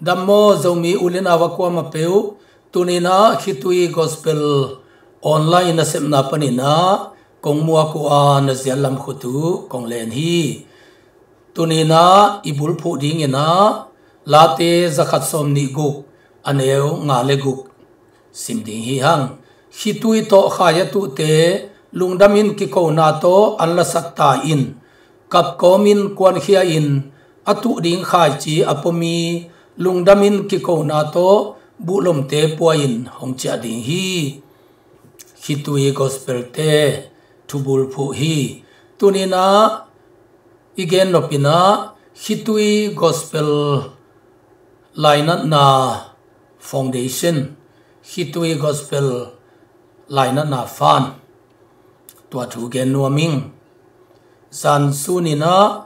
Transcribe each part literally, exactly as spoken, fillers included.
Dammaw Zomi u le nau a kuamah peuh, tuni-in ah Khitui Gospel online nasepna panin ah kong muak uh a, na ziat lam khut uh kong len hi. Tuni-in ah i bulphuh dingin ah Late zakhat sawmnih guk, a neu nga le guk sim ding hi hang. Khitui tawh khai a tuhte lungdamin kikona tawh an lasak ta in, kap kawmin kuankhia in, a tuh ding khaici a pom i, lungdamin kikona tawh buhlomte pua in hong ciah ding hi. Khitui Gospel-te thubulphuh hi. Tuni-in ah i gen nop in ah Khitui Gospel Lainatna Foundation, Khitui Gospel Lainatna Fund, tua thu gen nuam ing. Zan sun in ah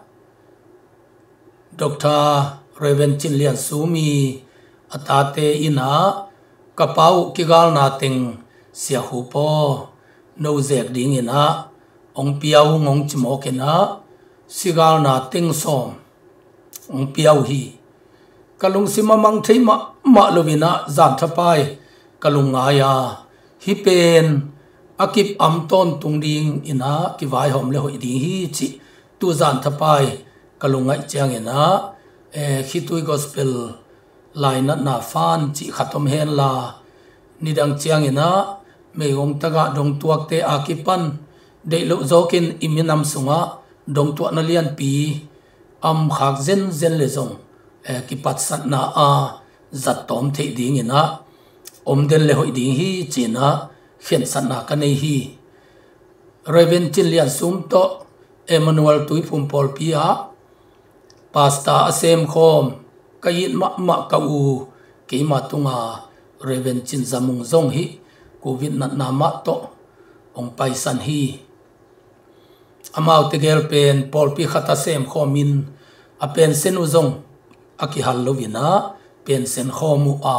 Doctor Reverend Cin Lian Sum i a tate in ah ka pa uh kigalna teng, Sia Khup aw, no zek dingin ah hong pia ung, hong ci mawk in ah, sigalna teng sawm hong pia uh hi. Ka lungsim a mang thei mahmah lo-in ah zanthapai ka lungngai a, hih pen a kip am tawntung dingin ah kivaihawm le hoih ding hi cih tu zanthapai ka lungngaih ciangin ah, eh, Khitui Gospel Lainatna Fund cih khat om henla, nidang ciangin ah meigong tagah dongtuakte a kipan deih loh zawkin i minam sungah dongtuahna lianpi a om khak zenzen le zong, eh, kipatsatna a zattawm theih dingin ah om den le hoih ding hi ci-in ah khensatna ka nei hi. Reverend Cin Lian Sum tawh Emmanuel Tuiphum pawlpi ah pastor a semkhawm ka it mahmah ka u, keima tunga Reverend Cin Za Mung zong hih covid natna mah tawh hong paisan hi. Amaute gel pen pawlpi khat a semkhawmin a pensen uh zong a kihal lo-in ah pensen khawm uh a,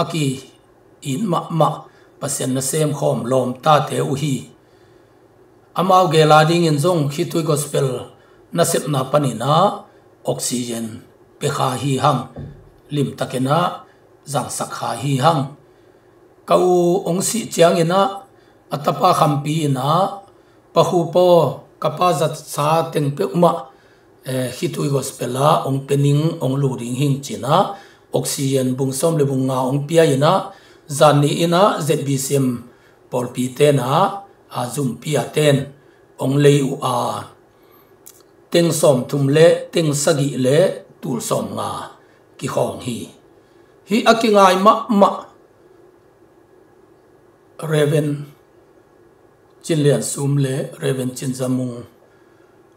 a ki-it mahmah Pasian na semkhawm lawmtate uh hi. Amau gel a dingin zong Khitui Gospel nasepna panin ah oxygen pia kha hi hang, limtakin ah zangsak kha hi hang. Ka u hong sih ciangin ah a tapa Khampi in ah, Pa Khup aw, ka pa zatsa teng peuhmah, eh, Khitui Gospel ah hong pia ning, hong lu ding hing ci-in ah oxygen bung sawm le bung nga hong pia in ah, zan ni in ah Z B C M pawlpite in ah, a zumpi a ten hong lei uh a, teng sawmthum le teng sagih le tul sawmnga kikhawng hi. Hih a kingai mahmah Reverend Cin Lian Sum le Reverend Cin Za Mung,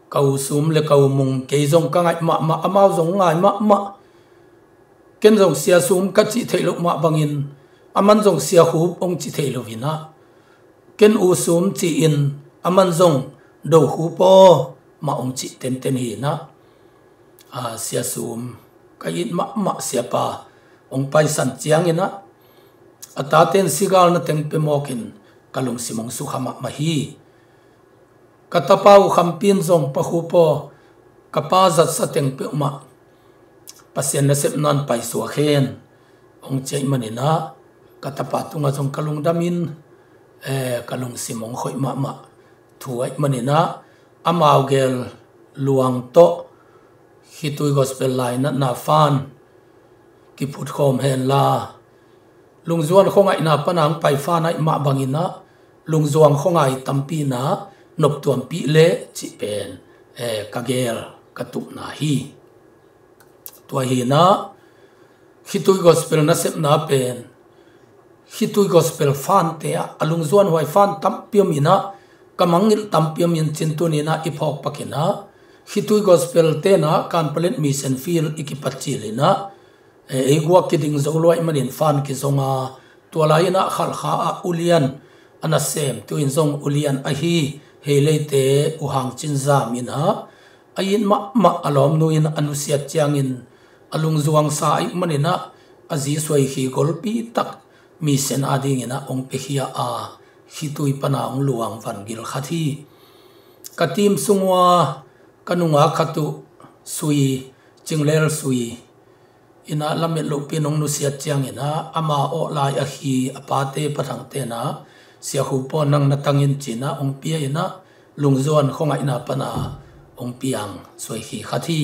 ka u Sum le ka u Mung, kei zong ka ngaih mahmah, amau zong ngai mahmah. Ken zong Sia Sum ka cih theih loh mah bangin, aman zong Sia Khup hong ci thei lo-in ah, ken U Sum ci-in, aman zong Do Khup aw mah hong cih tenten hi-in ah, a, Sia Sum ka it mahmah siapa hong paisan ciangin ah, a taten sigalna teng pia mawkin ka lungsim hong sukha mahmah hi. Ka tapa uh Khampi in zong, Pa Khup aw, ka pa zatsa teng peuhmah Pasian nasepna in paisuak hen, hong ci ahih manin ah, ka tapa tungah zong ka lungdamin, eh, ka lungsim hong khoih mahmah thu ahih manin ah, amau gel luang tawh Khitui Gospel Lainatna Fund kiphut khawm henla, lungzuan khuangaihna pana hong pai Fund ahih mah bangin ah, lungzuan khuangai tampi in ah noptuampih leh cih pen, eh, ka gel ka tupna hi. Tua hi-in ah Khitui Gospel nasepna pen Khitui Gospel Fund-te ah a lungzuan huai Fund tampi om in ah, ka mangngilh tampi om in cin tuni-in ah i phawk pak in ah, Khitui Gospel-te in ah Kanpalet Mission Field i kipat cil in ah, eh, ei guak kiding zo lua ahih manin Fund kizong a, tua lai-in ah Khalkha ah ulian a nasem, tu-in zong ulian ahi Hei Leite U Hang Cin Zam in ah, a it mahmah a lawmnu in a nusiat ciangin a lungzuangsa ahih manin ah, a zi suaikhi golpi tak mission adingin ah hong piakhia a, Khitui pana hong luang vangil khat hi. Ka team sung ua ka nungak khat uh Sui, Cinglel Sui, inah lamet lohpi in hong nusiat ciangin ah ama awh lai a hi a pate pathang tenah Sia Khup aw nang na tang in cinah hong pia inah Lungzuan khuangaihna pana hong piang suaikhi khat hi.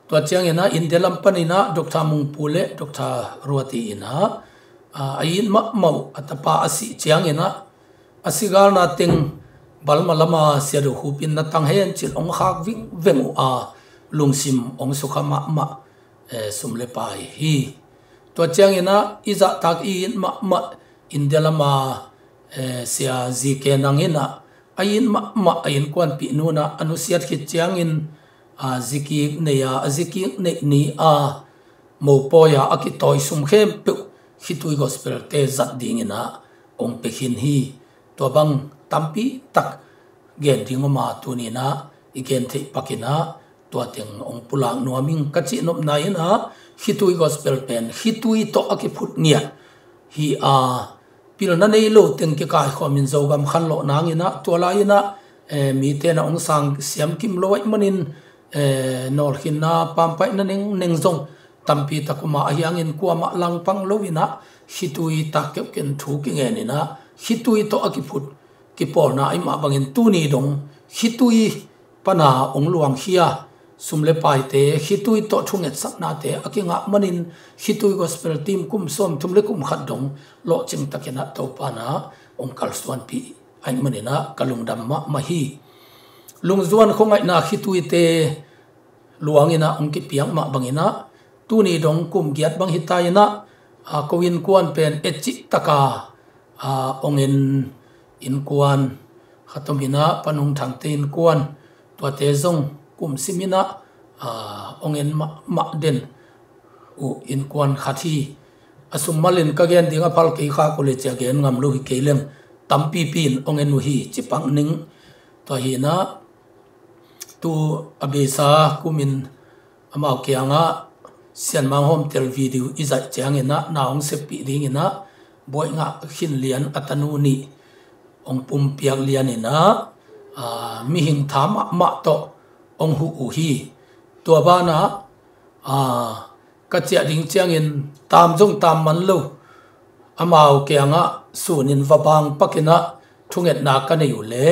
Tua ciangin ah India lam paninah Doctor Mungpu le Doctor Ruati inah a it mahmah uh a tapa a sih ciangin ah a sigalna teng Balma lama Sia Do Khup in na tang hen cin hong khak vingveng uh a lungsim hong sukha mahmah sum le pai hi. Tua ciangin ah i zahtak i it mahmah India lama Sia Zi Ke Nang inah a it mahmah a innkuanpih nunah a nusiat khit ciangin a zikik nei a a zikik neih ni a mopawi a a kitawi sum khempeuh Khitui Gospel te zat dingin ah hong pia khin hi. Tua bang tampi tak gen ding om a tuninah i gen theih pakinah tua teng hong pulak nuam ing ka cih nopna inah Khitui Gospel pen Khitui tawh a kiphut ngiat hi a pilna nei lo teng kikaikhawm in Zogam khanlawh nanginah tua lai inah mi tenah hong sang siam kim lo ahih manin nawlkhinna pampaihna nengneng zong tampi tak om a ahi hangin kuamah langpang lo inah Khitui tak keuhkeuh in thu kingen inah Khitui tawh a kiphut kipawlna ahih mah bangin tuni dong Khitui pana hong luangkhia sum le paite Khitui tawh thungetsaknate a kingah manin Khitui Gospel team kum sawmthum le kum khat dong lawhcing takinah Topa nah hong kalsuanpih ahih maninah ka lungdam mahmah hi. Lungzuan khuangaihna Khituite luanginah hong kipiak mah banginah tuni dong kum giat bang hita inah ko innkuan pen etcih taka hong en innkuan khat om inah Pa Nung Thangte innkuan tuate zong kum sim inah hong en mahmah den uh innkuan khat hi. A sum malin ka gen ding a phal kei khak uh le cia gen ngam lo hi kei leng tampipi in hong en uh hi ci pak ning. Tua hi inah tu a beisa kumin amau kiangah Sianmang Home tel video i zaih cianginah na hong seppih dinginah buaih ngah khin lian a tanu nih hong pumpiak lianinah mihing tha mahmah tawh hong huh uh hi. Tua banah ka ciah ding ciangin tam zong tam man lo amau kiangah sunin va bang pakinah thungetna ka nei uh le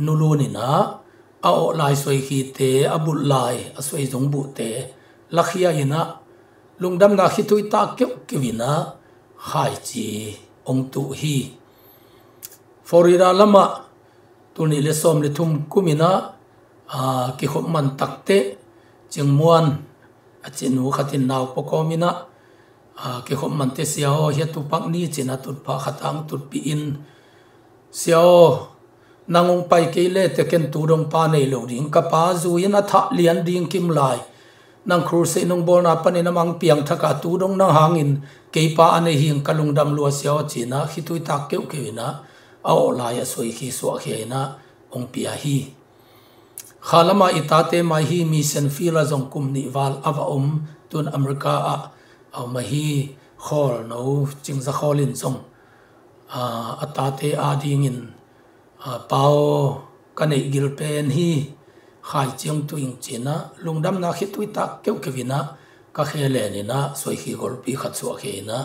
nulun inah a awh lai suaikhite a bulh lai a suaizung buhte lakhia inah lungdamna Khitui tak keuhkeuh inah khaici hong tuh hi. Florida lamah tul nih le sawm le thum kuminah kikhop man takteh Cingmuan a cinu khatin nau pawkawm inah kikhop mante Sia aw hia tupak ni cinah tutphah khatang tutpih in Sia aw nang hong pai kei le te ken tu dong pa nei lo ding ka pa zui in a thah lian ding kim lai nang crusade nong bawlna panin a mang piangthaka tu dong nang hangin kei pa a nei hing ka lungdam lua Sia aw cinah Khitui tak keuhkeuh inah a awh lai a suaikhi suahkhia inah hong pia hi. Kha lama i tate mai hi mission field a zong kum nih val a va om tun America ah a om ahi khawl no Cingza Khawl in zong a tate adingin pau ka neih gil pen hi khaici hong tuh ing cinah lungdamna Khitui tak keuhkeuh inah ka khe leninah suaikhi golpi khat suahkhia inah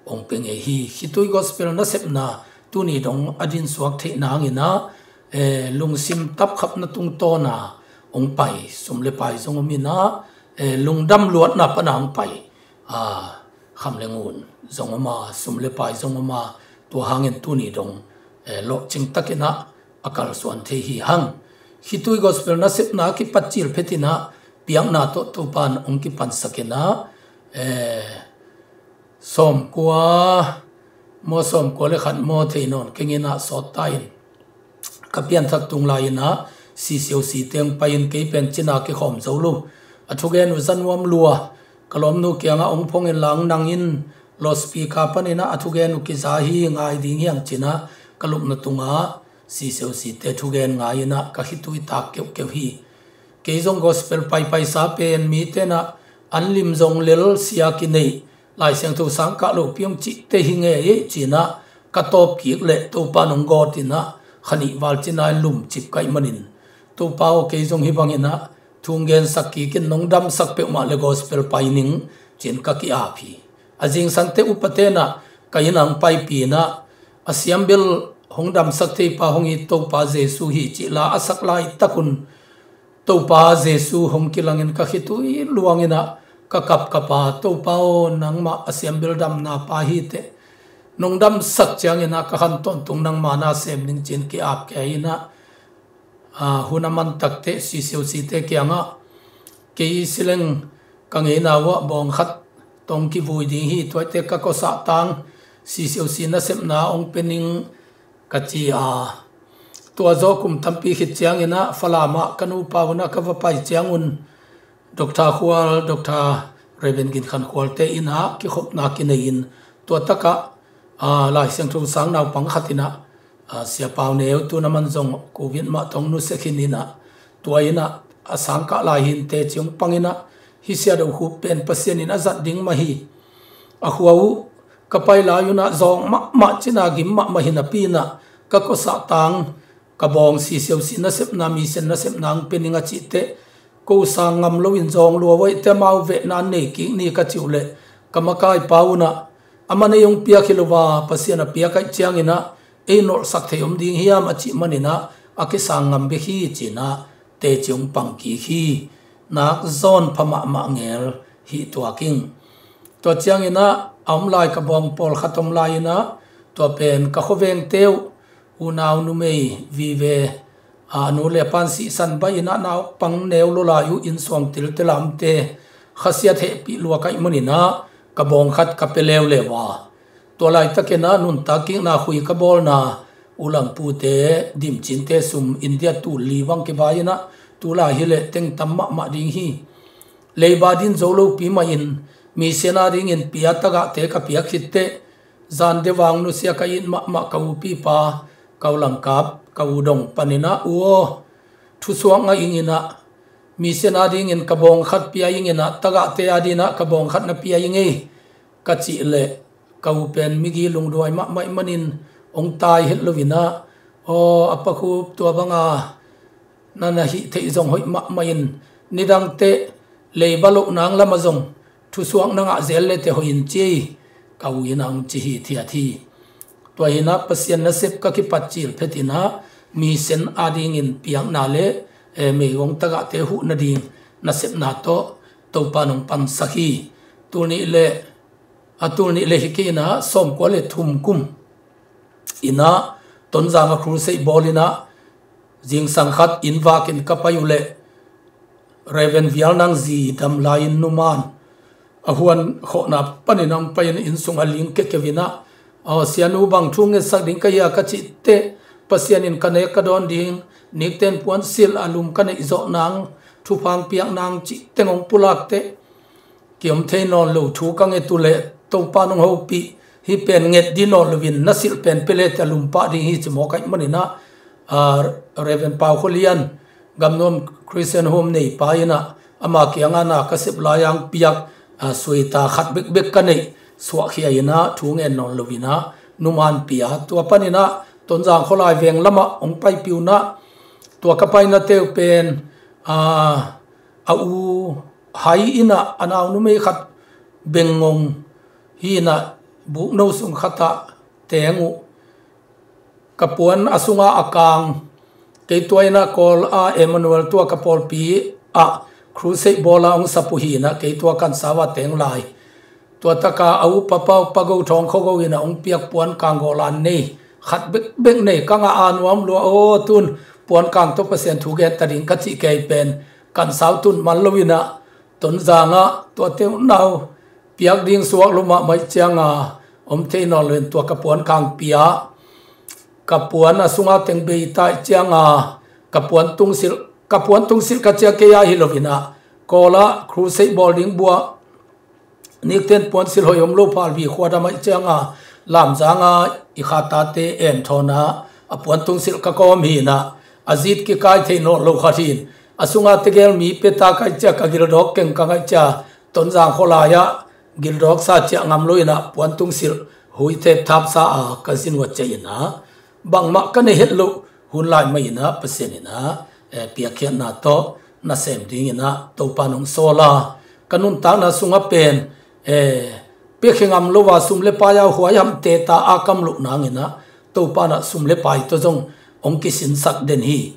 hong pia ngei hi. Khitui Gospel nasepna tuni dong a dinsuak theih nanginah lungsim tapkhapna tungtawna hong pai sum le pai zong om inah lungdam luatna pana hong pai kham le ngun zong om a sum le pai zong om a tua hangin tuni dong lawhcing takinah a kalsuan thei hi hang. Khitui Gospel nasepna kipat cil phetinah piakna tawh Topan hong kipansakinah sawmkua maw sawmkua le khat maw thei nawn kenginah sawt ta in ka pianthak tung lai inah sisiau si teng pai in kei pen cina kikhawm zo lo a thugen uh za nuam lua ka lawmnu kiangah hong phong in lang nangin loudspeaker paninah a thugen uh kiza hi ngai ding hiang cinah ka lupna tungah sisiau site thugen ngai inah ka Khitui tak keuhkeuh hi. Kei zong gospel paipaisa pen mi tenah an lim zong lel sia kineih Lai Siangtho sang kah lo piang cihte hi ngei ei cinah ka tawp kik leh Topa nong gawt inah khanih val cinah lum cip kaih manin Topa aw kei zong hi banginah thu hong gensak kik in, nong damsak peuhmah le gospel pai ning, ci-in ka ki-ap hi. A zingsang teh upa tenah ka inn ah hong paipih inah, a siambil hong damsak theipa hong it Topa Jesu hi cih la a sak laitak un, Topa Jesu hong kilangin ka khitui luang inah ka kapkap a, "Topa aw, nangmah a siambil damna pa hi teh, nong damsak ciang inah ka khan tawntung nangma na sem ning," ci-in ki-ap kei inah, a, hun a man tak teh C C O C te kiangah, "Kei sileng ka ngeina uh ah bawng khat tawh kivui ding hi, tuate ka kosah tang C C O C nasepna hong pia ning," ka ci a. Tua zawh kum tampi khit ciang inah Falam ah ka nupa un ah ka va pai ciang un, Doctor Khual, Doctor Reverend Gin Khan Khual te inn ah kikhopna kinei in, tua takah, a, Lai Siangtho sang naupang khat inah, a, Sia Pau Neu, tu na man zong covid mah tawh nusia khin inah, tua inah a sang kah lai hi inteh, ci hong pang inah, "Hih Sia Do Khup pen Pasian in a zat ding mah hi. A khua uh ka pai lai un ah zawng mahmah, cina gim mahmah hi napi inah ka kosah tang, ka bawng C C O C nasepna, mission nasepna hong pia ning," a cih teh, "Ko sang ngam loin zawng lua uh ahih teh amau vehna nei kik ni," ka cih uh leh, ka makaipa un ah, "Aman ei hong piak hi lo a, Pasian a piak ahih ciang inah ei nolhsak thei om ding hiam?" a cih man inah, "A kisang ngam bek hi," ci inah teci hong pang kik hi. Nak zawn pha mahmah ngel hi tuak ing. Tua ciang inah a om lai ka bawng pawlkhat om lai inah, tua pen ka khuavengte uh, unau numei vive, a, nu le pa'n sihsan baih inah naupang neu lua lai uh, inn suang tiltil a omte khasiat hehpih lua ka hih man inah ka bawng khat ka pia leuleu a. Tua laitak inah nuntak kikna khui ka bawlna, u le nau pute, dimcinte sum India tul li bang kivai inah, tu lai hi leh teng tam mahmah ding hi. Leiba din zo lopi mah in, mission a dingin pia tagahte ka piak khit teh, zan deuh vang nusia ka it mahmah ka upipa, ka u Langkap, ka u Dong pan inah, "U aw, thusuak ngah ing inah, mission a dingin ka bawng khat pia ing inah, tagahte a dinah ka bawng khat na pia ing ei," ka cih leh, ka u pen migi lungduai mahmah ahih manin hong tai het lo inah, "Aw, a Pa Khup, tua banga na na hih theih zong hoih mahmah in, nidang teh leiba loh nang lamah zong thusuak na ngah zel le teh hoih in ci ei," ka u inah hong ci hithiat hi. Tua hi inah Pasian nasep ka kipat cil phet inah, mission a dingin piakna le, eh, meigong tagahte huh nading nasepna tawh Topa in hong pansak hi. Tul nih le, a, tul nih le hi kei inah sawmkua le thum kum inah Tonzang ah crusade bawl inah, zingsang khat inn vak in ka pai uh leh, Reverend Vial Nang zi dam lai-in numan a huan khawhna panin hong pai in, inn sungah ling kekeu inah, "Aw, Sianu, bang thu ngetsak ding ka hia?" ka cih teh, "Pasian in ka nek ka dawn ding, nikten puansilh a lum ka neih zawh nang, thupha hong piak nang," cih teng hong pulak teh, kiom thei nawn lo thu ka nget uh leh, Topa in hong hopih, hih pen nget dih nawn loin na silh pen pia le teh a lum pah ding hi, ci mawk ahih man inah, a, Reverend Pau Khua Lian, Gamnuam Christian Home neipa inah, ama kiangah na ka sep lai-a hong piak, a, suaita khat bekbek ka neih, suahkhia inah, thu ngen nawn lo inah numan pia. Tua pan inah Tonzang khualai veng lamah hong paipih uh inah, tua ka painate uh pen, a, a u hai inah a nau numei khat bengngong hi inah, bukno sung khatah teng uh, ka puan a sunga a kang, kei tua inah Kawl ah Emmanuel, tua ka pawlpi ah crusade bawl a hong sap uh hi inah, kei tua kan sau a teng lai. Tua taka a upa Pa Go Thawng Kho Go inah hong piak puan kang gawlan nei khat bekbek nei, ka ngah a nuam lua aw, tun puan kang tawh Pasian thu gen ta ding ka cih kei pen, kan sau tun man lo inah, Tonzang ah tuate uh nau piak ding suak lo mahmah ahih cianga om thei nawn loin tua ka puan kang pia, ka puan a sunga teng bei ta ahih cianga, ka puan tungsilh, ka puan tungsilh ka ciah kei a hi lo inah, Kawl ah crusade bawl ding buah, nikten puansilh hoih om lo, Phalbi khua dam ahih cianga, Lamzang a i khatate enthawn a, a puan tungsilh ka kawm hi inah, a zit kikai thei nawn lo khat hi in, a sunga tegel mi pia ta ka hih ciang, ka gildawk keng ka ngaih ciang, Tonzang khualai ah gildawksa ciah ngam lo inah puan tungsilh hui thep thapsa a ka zin uh a ciah inah, bangmah ka nei het loh hun lai mah inah Pasian inah, eh, piakkhiatna tawh nasem dingin ah Topa nong sawl a, ka nuntakna sungah pen, eh, piakhia ngam lo a sum le pai a huai hamte ta a kam loh nangin ah Topa in ah sum le pai tawh zong hong kisinsak den hi.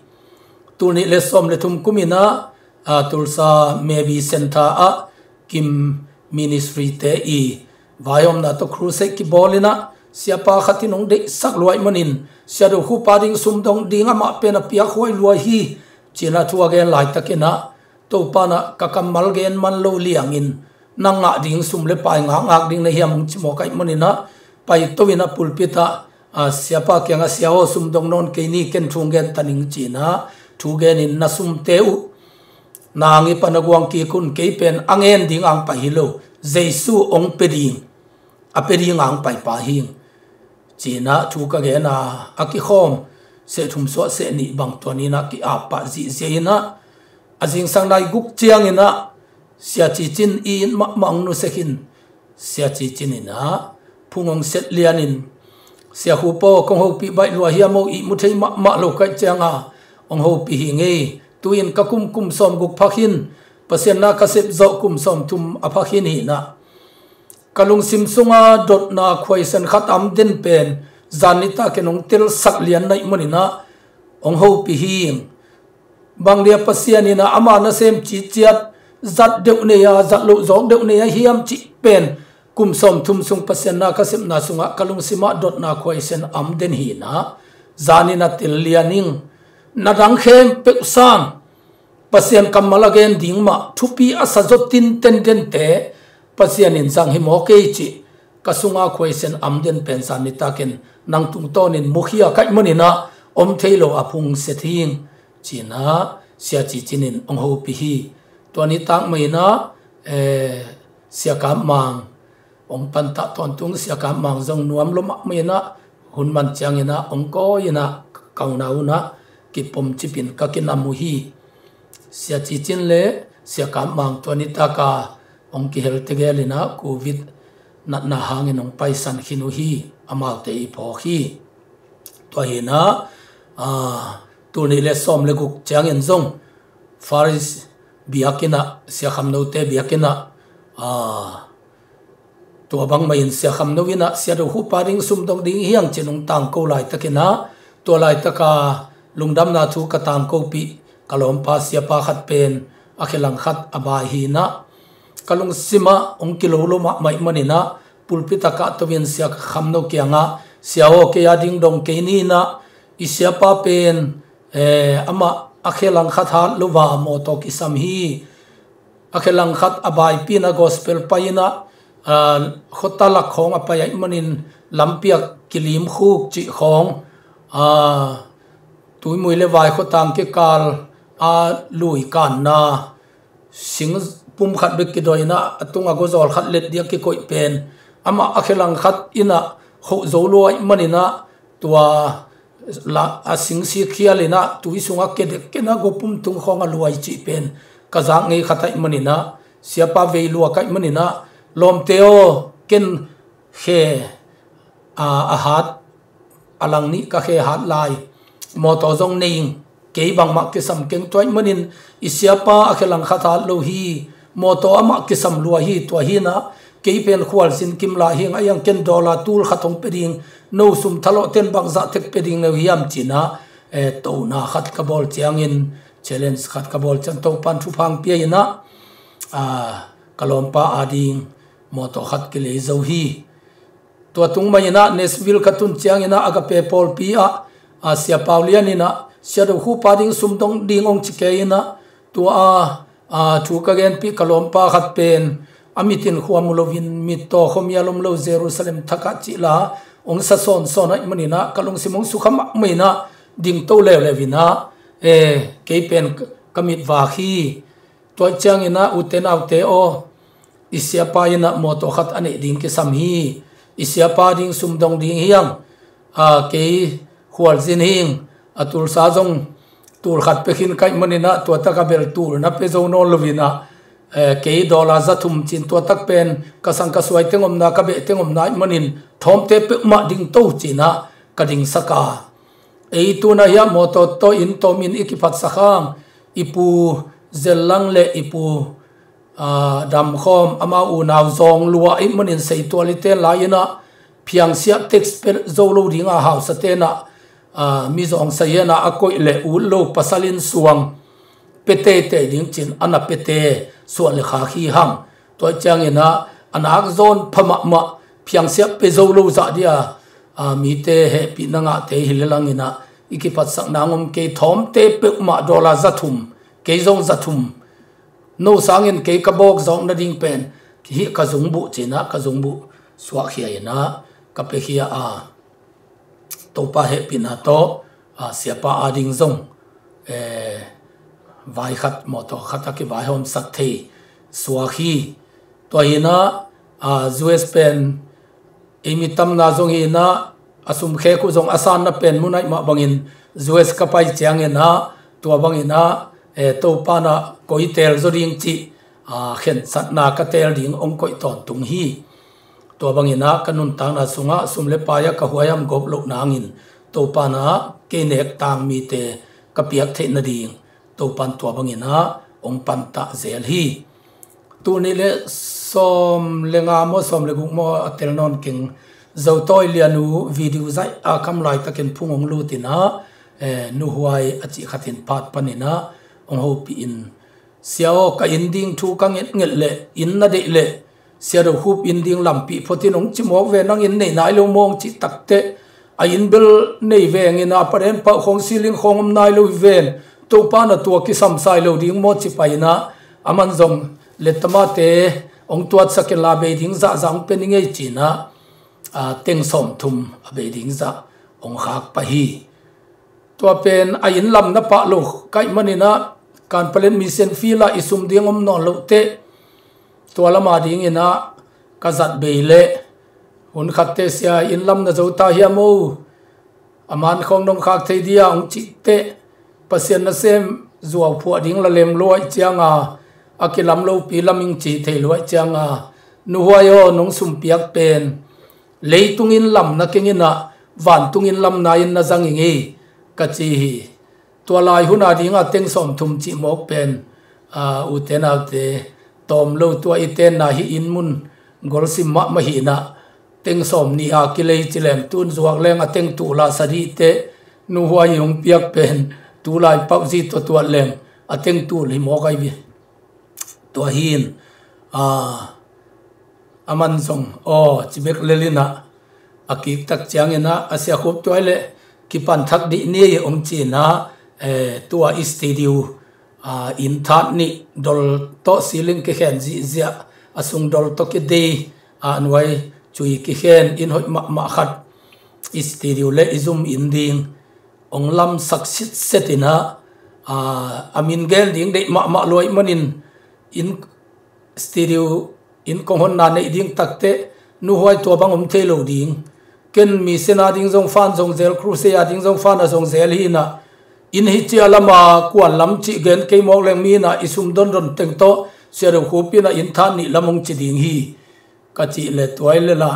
Tul nih le sawm le thum kumin ah, ah, Tulsa Mary Center ah Kim Ministry te i vaihawmna tawh crusade kibawlin ah siapa khat in hong deihsak lua ahih manin Sia Do Khup a ding sum dong ding amah pen a piakhuai lua hi, ci-in ah thu a gen laitakin ah Topa in ah ka kammal gen man lo liangin na ngah ding sum le pai ngakngak ding na hiam hong ci mawk ahih manin ah paito in ah pulpit ah, ah, siapa kiangah, "Sia aw, sum dong nawn kei ni, ken thu hong gen ta ning," ci-in ah thu genin, "Na sumte uh nang i pan a guang kik un, kei pen a ngen ding ang pai hi lo, Jesu hong pia ding, a pia ding ang pai pa hing," ci-in ah thu ka gen a, a kikhawm seh thum suah seh nih bang tua ni-in ah ki-ap pah zihziah in ah a zingsang nai guk ciangin ah Sia Ci Cin i it mahmah hong nusia khin. Sia Ci Cin in ah phung hong set lianin, "Sia Khup aw, kong hopih baih lua hiam aw, ihmu thei mahmah lo ka hih cianga hong hopih hi ing ei. Tu-in ka kum kum sawm guk pha khin, Pasian na ka sep zawh kum sawm thum a pha khin hi-in ah ka lungsim sunga dotna khuaisen khat a om den pen zan nitakin hong telsak lian na hih manin ah hong hopih hi ing. Bang dia Pasian in ah ama nasem citciat zat deuh nei a, zat loh zawk deuh nei a hiam cih pen kum sawm thum sung Pasian na ka sepna sungah ka lungsimah dotna khuaisen a om den hi-in ah zanin a tel lian ing. Na dang khempeuh sang Pasian kammal a gen ding mah, thupi a sa zaw tinten dente Pasian in zang hi mawk ei cih ka sunga khuaisen a om den pen zan nitakin nang tungtawnin mukhia ka hih manin ah om thei lo a phung sia thing," ci-in ah Sia Ci Cin in hong hopih hi. Tua nitak mah in ah, eh, Sia Kap Mang hong pantah tawntung, Sia Kap Mang zong nuam lo mahmah in ah hun man ciangin ah hong kawi in ah ka unau un ah kipom cipin ka kinam uh hi. Sia Ci Cin le Sia Kap Mang tua nitaka hong kihel tegel in ah Covid natna hangin hong paisan khin uh hi. Amaute i phawk hi. Tua hi-in ah, ah, tul nih le sawm le guk ciangin zong Parish biakinn ah, Sia Kham No te biakinn ah, ah, tua bangmah in Sia Kham No in ah Sia Do Khup a ding sum dong ding hi hang ci-in hong tangko laitakin ah, tua laitaka lungdamna thu ka tangkopih ka lawmpa siapa khat pen a khe lang khat a bai hi-in ah ka lungsimah hong kilo lo mahmah ahih manin ah pulpit ah kahto in Sia Kham No kiangah, "Sia aw, kei a ding dong kei ni," in ah, "I siapa pen, eh, amah a khe lang khat hat lo a mawtaw kisam hi. A khe lang khat a baipih in ah gospel pai in ah, ah, khuata lak khawng a pai ahih manin lampi ah kilim khuk cih khawng, ah, Tuimui le Vai khuatang kikal a lui kanna sing pum khat bek kidawi in ah a tungah guzawl khat let ding a kikoih pen amah a khe lang khat in ah khoh zo lua ahih manin ah tua la, a sing sik khial in ah tui sungah kedek ken ah gupum tung khawng a luai cih pen ka zak ngei khat ahih manin ah, siapa vei lua ka hih manin ah, lawmte aw, ken khe, a, a hat, a lang nih ka khe hat lai, mawtaw zong nei ing, kei bangmah kisam keng. Tua ahih manin i siapa a khe lang khat hat lo hi, mawtaw amah kisam lua hi. Tua hi-in ah kei pen khualzin kim lai hi ing, a hiang ken dollar tul khat hong pia ding, no sum thalawh ten bangzah tek pia ding na uh hiam?" ci-in ah, eh, tona khat ka bawl ciangin, challenge khat ka bawl ciang Topa'n thupha hong pia in ah, ah, ka lawmpa a ding mawtaw khat kilei zo hi. Tua tung mah in ah Nashville ka tun ciangin ah Agape pawlpi ah, ah, Sia Pau Lian in ah Sia Do Khup a ding sum dong ding hong ci kei in ah, tua a, ah, thu ka genpih ka lawmpa khat pen a mitin khua mu loin mittaw khuamial om lo Jerusalem thak ah cih la hong sa sawnsawn ahih manin ah ka lungsim hong sukha mahmah in ah dingto leuleu in ah, eh, kei pen ka, ka mit vak hi. Tua ciangin ah, "Ute naute aw, i siapa in ah mawtaw khat a neih ding kisam hi. I siapa ding sum dong ding hi hang, a, kei khualzin hi ing, a, Tulsa zong tul khat pia khin ka hih manin ah tua tak a bel tul na pia zo nawn lo in ah, eh, kei dollar za thum," ci-in, "tua tak pen ka sang ka suai teng omna, ka beh teng omna ahih manin thawmte peuhmah dingto," ci-in ah ka dingsak a, "Ei tu-in ah hiah mawtaw tawh inn tawm in i kiphatsak hang, i pu Zellang le i pu, aa, Damkhawm, amau unau zawng lua i manin seitual i ten lai inah, phiangsiah tax pe zo lo dinga hausa tenah, aa, mi zawngsa hianah a koih le ut lo pasal in suang pe teitei ding cin a na pete suan le khak hi hang. Tua cianginah a nak zawn pha mahmah, phiangsiah pe zo lo zah dia, aa, mite hehpihna ngahte hi le langinah i kiphatsak nang om kei. Thawmte peuhmah dollar za thum, kei zong za thum. No sangin kei ka bawk zawk nading pen hih ka zungbuh cinah ka zungbuh suahkhia inah ka pekhia a, Topa hehpihna tawh, a, siapa ading zong, eh, vai khat, mawtaw khat a kivaihawmsak thei suak hi. Tua hinah, a, U S pen ei mi tamna zong hinah, a sumkhek uh zong a sanna pen munaih mah bangin U S ka pai cianginah, tua banginah, eh, Topa na koi teel zaw ding cih, aa, khensatna ka teel ding hong koih tawntung hi. Tua banginah ka nuntakna sungah sum le pai-ah ka huaiam gawp loh nangin Topa na kei nek tang mite ka piak theih nading Topan tua banginah hong pantah zel hi. Tul nih le sawm le nga maw, sawm le guk maw a tel nawn keng, Zotawi Lianu video zaih a kam laitakin phung hong lutinah, eh, nuhuai a cih khatin phat paninah hong hopih in, Sia aw, ka inn ding thu ka ngetnget leh inn na deih leh Sia Do Khup inn ding lampi photin hong cimawk ve, nang inn nei nai lo mawng cih takteh, a inn bel nei vengin a paden pah khawng siling khawng om nai lo hi ven, Topa na tua kisamsai lo ding maw ci painah, a man zong lettamate hong tuatsak in la bei ding zahzah hong pe ni ngei cinah, a, teng sawmthum a bei ding zah hong khak pah hi. Tua pen a inn lam na pah lo kaih maninah, Kanpalen mission field ah i sum ding om nawn lohteh, tua lama dinginah ka zat bei leh, hun khatte Sia, inn lam na zo ta hiam o? A man khawng nong khak thei dia hong cihteh, Pasian nasem zuau phuah ding la lem luaih cianga, a kilam lopi lam ing ci thei luaih cianga, nuhuai aw, nong sumpiak pen leitung inn lam na keng inah, vantung inn lam na in na zang ing ei, ka ci hi. Tua lai huna dinga teng sawmthum cihmawk pen, aa, ute naute, tawm lo, tua i tenna hi inn mun golsim mahmah hinah, teng sawm nih a kilei ci leng, tun zuak leng a teng tul a sa dihteh, nuhuai hong piak pen tulai pauh zi tuatuat leng a teng tul hi mawk ai vi. Tua hin, aa, a man zong aw ci bek lelinah, a kiktak cianginah, a Sia Khup, tuai leh kipan thak dih ni hong cinah, eh, tua i studio, aa, inn that nih dol tawh siling kikhen zihziah, a sung dol tawh kidei, a nuai cui kikhen inn hoih mahmah khat i studio le i zum inn ding hong lamsak sitset inah, aa, a min gen ding deih mahmah luaih manin, inn studio, inn kong honna neih ding takteh, nuhuai, tua bang om thei lo ding. Ken mission a ding zong fan zong zel, crusade a ding zong fan a zong zel hinah, inn hi cia lama kuan lam cih gen kei mawk leng, mi inah i sum dondon teng tawh Sia Do Khup inah inn that nih lam hong ci ding hi, ka cih le tuai lela,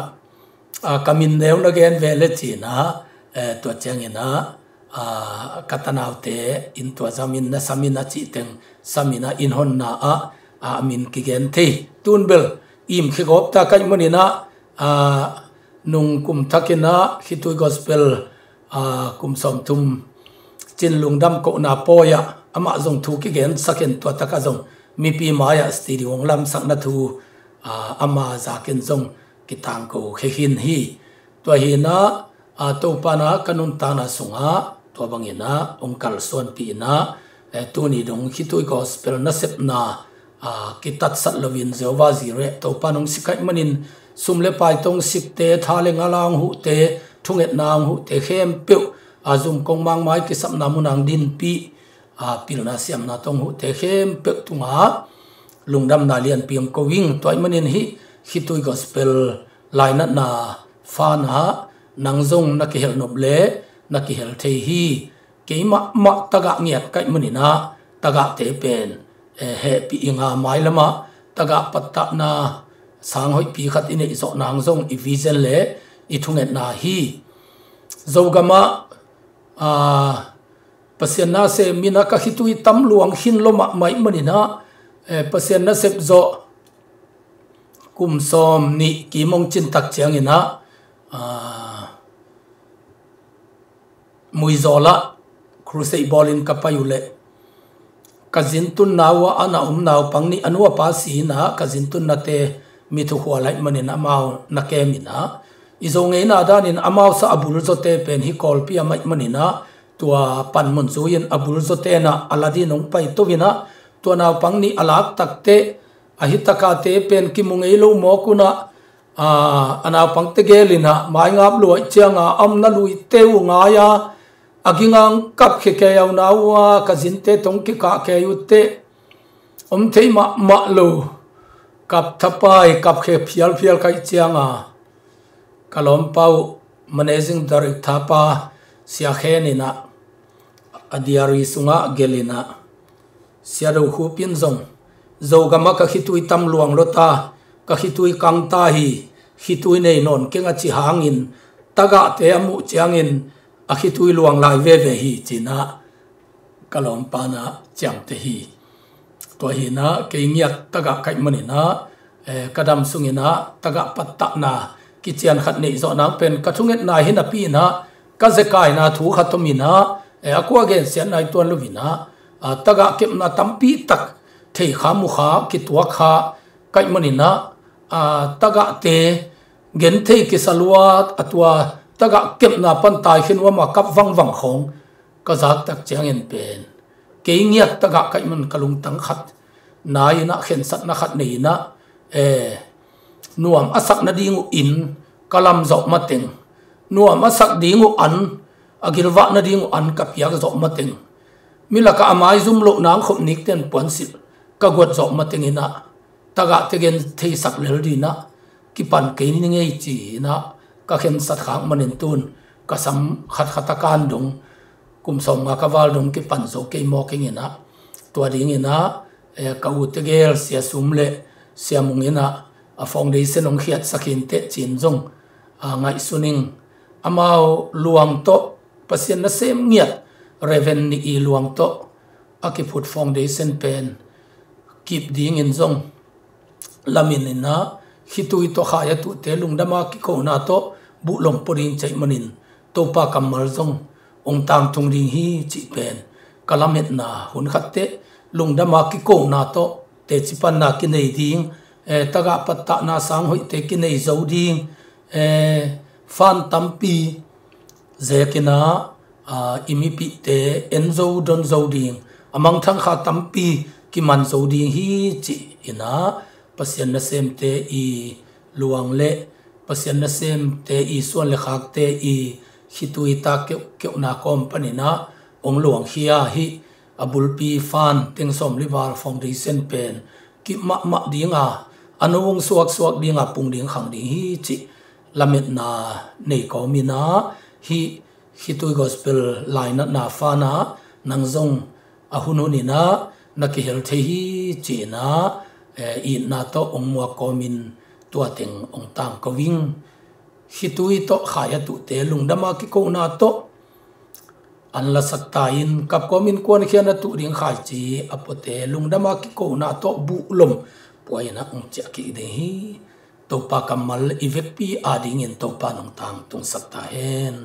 a, ka min neu na gen ve le cinah, eh, tua cianginah, a, ka tanaute in tua zamin na samin a cih teng saminah inn honna ah, a, a min kigen thei. Tun bel im khigawp ta kaih maninah, a, nung kum thakinah Khitui Gospel, aa, kum sawmthum cin lungdam kohna pawi-ah amah zong thu kigensakin, tua takah zong mipi mai-ah studio hong lamsakna thu, aa, ama zakin zong kitangko khekhin hi. Tua hinah, aa, Topa na ka nuntakna sungah tua banginah hong kalsuanpih inah, eh, tuni dong Khitui Gospel nasepna, aa, kitatsat loin Jehovah Jireh Topa nong si kaih manin, sum le pai tawh hong sikte, tha le ngal a hong huhte, thungetna hong huhte khempeuh, aa, zum kong mangmai kisapna munah hong dinpih, aa, pilna siamna tawh hong huhte khempeuh tungah lungdamna lianpi hong ko ing. Tuai manin hih Khitui Gospel lainatna fanah nang zong na kihelnop le na kihel thei hi. Keimah mah tagah ngiat kaih maninah tagahte pen, eh, hehpih inga, mailamah tagah pattahna sang hoihpi khat i neih zawh nang zong i vision le i thungetna hi. Zogamah, aa, Pasian nasem in ah ka khitui tam luang khin lo mahmah ahih manin ah, eh, Pasian nasep zawh kum sawm nih kim hong cin tak ciangin ah, ah, Muizawl ah crusade bawlin ka pai uh leh ka zin tunna uh ah a na om naupang nih a nu a pa si in ah ka zin tunnate mi thukhual ahih manin amau na kem in ah, i Zo ngeina danin amau sah a bulzawte pen hih Kawlpi a mah ahih manin ah tua panmun zui in a bulzawte in ah a la dingin hong paito in ah, tua naupang nih a lak takteh a hi takate pen kimu ngei lo mawk un ah, a, a naupangte gel in ah maingap lua ahih ciangin a omna luite uh ngai a, a ging a hong kap khia kei uh, na uh ah ka zinte tawh hong kikah kei uh teh om thei mahmah lo, kap thapai, kap khia phialphial ka hih ciangin ka lawmpa uh Managing Director pa Sia Khen in ah a diary sungah gelh in ah, Sia Do Khup in zong Zogam ah ka khitui tam luang lo ta, ka khitui kang ta hi, khitui nei nawn keng a cih hangin tagahte a muh ciangin a khitui luang lai veve hi ci in ah ka lawmpa in ah ciamteh hi. Tua hi in ah kei ngiat tagah ka hih manin ah, eh, ka dam sungin ah tagah pattahna kician khat neih zawh nang pen ka thungetna hi napi in ah ka zekai in ah thu khat om in ah, eh, a kua gensiatna hi tuan lo in ah, ah, tagah kepna tampi tak thei kha, mu kha, kituak kha ka hih manin ah, ah, tagahte genthei kisa lua, a tua tagah kepna pan tai khin uh a, ma kap vangvang khawng ka zak tak ciangin pen kei ngiat tagah ka hih man ka lungtang khat nai in ah khensatna khat nei in ah, eh, nuam a sak nading uh in ka lam zawh mateng, nuam a sak ding uh an, a gilvah nading uh an ka piak zawh mateng, mi lakah a maizum loh nang khop nikten puansilh ka guat zawh mateng in ah tagahte gentheisak lel ding in ah kipan kei ni ngei ci in ah ka khensat khak manin tun ka sam khatkhat a kan dong, kum sawmnga ka val dong kipan zo kei mawk ing in ah, tua ding in ah, eh, ka ute gel Sia Sum le Sia Mung in ah a foundation hong khiatsak inteh ci in zong, ah, ngaihsun ing. Amau luang tawh Pasian nasem ngiat Reverend Ni I luang tawh a kiphut foundation pen kip dingin zong lamen in ah, khitui tawh khai a tuhte lungdam a kikona tawh buhlom pua ding ci ahih manin Topa kammal zong hong tangtung ding hi cih pen ka lametna, hun khatteh lungdam a kikona tawh teci panna kinei ding, eh, tagah pattahna sang hoihte kinei zo ding, eh, fan tampi zek in ah, ah, i mipihte en zo, don zo ding, a mangthang kha tampi kiman zo ding hi cih in ah, Pasian nasemte i luang le Pasian nasemte i suan le khakte i khitui tak keuhkeuhna kawm panin ah hong luangkhia hi. A bulpi fan teng sawmli val foundation pen kip mahmah ding a, a nu hong suaksuak ding a, pung ding khang ding hi cih lametna nei kawm in ah, hih khitui gospel lainatna fan ah nang zong a hunhun in ah na kihel thei hi ci in ah, eh, itna tawh hong muak kawmin tua teng hong tangko ing. Khitui tawh khai a tuhte lungdam a kikona tawh an lasak ta in, kap kawmin kuankhiatna tuh ding khaici a puate lungdam a kikona tawh buhlom pua in ah hong ciah kik ding hi. Topa kammal i vekpi adingin Topa in hong tangtungsak ta hen.